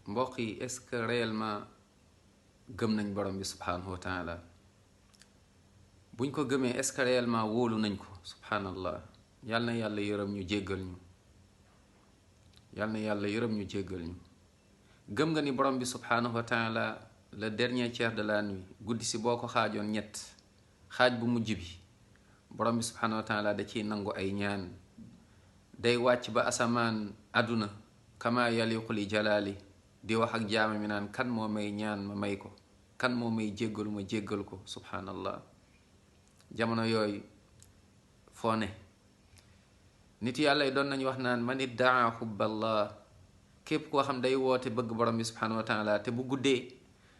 mbokk yi est-ce que réellement gëm nañ borom bi subhanahu wa taala buñ ko gëmee est-ce que réellement wóolu nañ ko subhanallah yal na yàlla yërëm ñu jéggal ñu yal na yàlla yërëm ñu jéggal ñu gëm nga ni borom bi subhanahu wa taala le dernier tiers de la nuit guddi si boo ko xaajoon ñett xaaj bu mujj bi borom bi subhanahu wa taala da ciy nangu ay ñaan day wàcc ba asamaan àdduna kama yaliqu li jalaali di wax ak jaama mi naan kan moo may ñaan ma may ko kan moo may jéggalu ma jéggal ko subhanallah jamono yooyu foo ne nit yàlla yi doon nañu wax naan man iddaa xubballah képp koo xam day woote bëgg borom bi subhanahu wa taala te bu guddee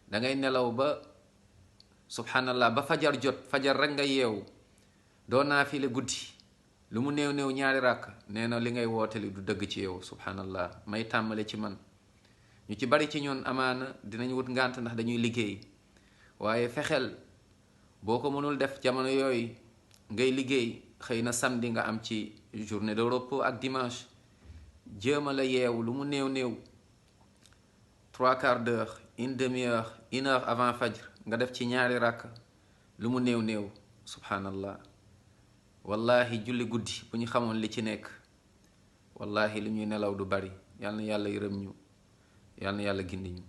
da ngay nelaw ba subhanallah ba fajar jot fajar rek nga yeewu doo naafile guddi lu mu néew néew ñaari ràkk nee na li ngay woote li du dëgg ci yow subhanallah may tàmbale ci man ñu ci bari ci ñoon amaana dinañ wut ngànt ndax dañuy liggéey waaye fexeel boo ko mënul def jamono yooyu ngay liggéey xëy na samedi nga am ci journée de repos ak dimanche jéema la yeewu lu mu néew néew 3/4 d'heure une demi-heure 1 heure avant fajr nga def ci ñaari ràkk lu mu néew néew subhanallah wallahi julli guddi bu ñu xamoon li ci nekk wallahi li ñuy nelaw du bari yal na yàlla yërëm ñu yal na yàlla gindi ñu